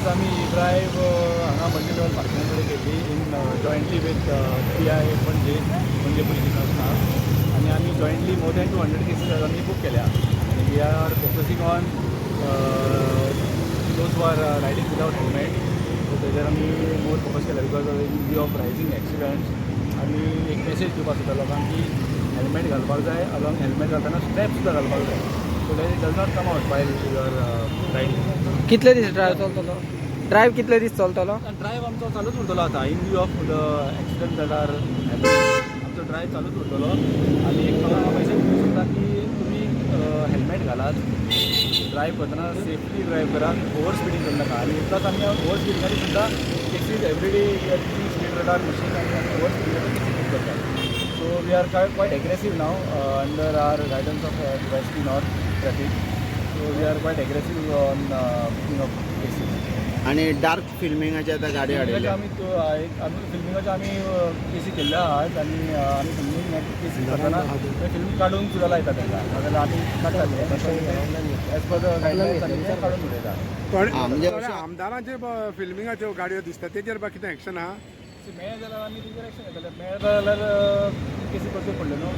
आयज आमी ड्रायव्ह हांगा मल्टी लेवल पार्किंगा कडेन केल्ली in jointly with PI Panaji, Panaji police station. आनी आमी jointly more than 200 cases आमी बूक केल्या आनी we are focusing on those who are riding without helmet. So तेजेर आमी मोर फोकस केला because in view of rising accidents आमी एक मेसेज दिवपाक सोदता लोकांक की हेल्मेट घालपाक जाय, अलॉंग हेल्मेट घालतना स्ट्रेप सुद्दां घालपाक जाय so that it does not come out while you are riding. कितले दीस ड्रायव्ह चलतलो? ड्रायव्ह कितले दीस चलतलो? ड्रायव्ह आमचो चालूच उरतलो आतां. In view of the accident that are, आमचो ड्रायव्ह चालूच उरतलो. आनी एक लोकांक मेसेज दिवंक सोदता की तुमी हेल्मेट घालात, ड्रायव्ह करतना सेफली ड्रायव्ह करात, ओवर स्पिडींग करनाका. आनी प्लस आमी ओवर स्पिडिंगाची सुद्दां cases everyday we are using speed radar machine आनी आमी ओवर स्पिडिंगाची केसीस बूक करतात. So we are quite aggressive now under our guidance of SP North Traffic. So we are quite aggressive on booking of cases. आणि dark फिल्मिंगाची आता गाडी हाडिल्ली. आमी एक आमी फिल्मिंगाच्यो आमी केसी केल्ल्यो आहात आनी आमी फिल्मींग केसी करतना ते फिल्म काडून सुद्दां लायता तांकां, नाजाल्यार आमी काडटा ते एज पर the guidelines आमी ते काडून उडयता. हा, म्हणजे थोड्या आमदारांचे फिल्मिंगाच्यो गाडयो दिसता, तेजेर बा कितें एक्शन आहा? मेळ्ळें जाल्यार आमी तेजेर एक्शन घेतले. मेळ्ळें जाल्यार केसी करच्यो पडल्यो न्हू.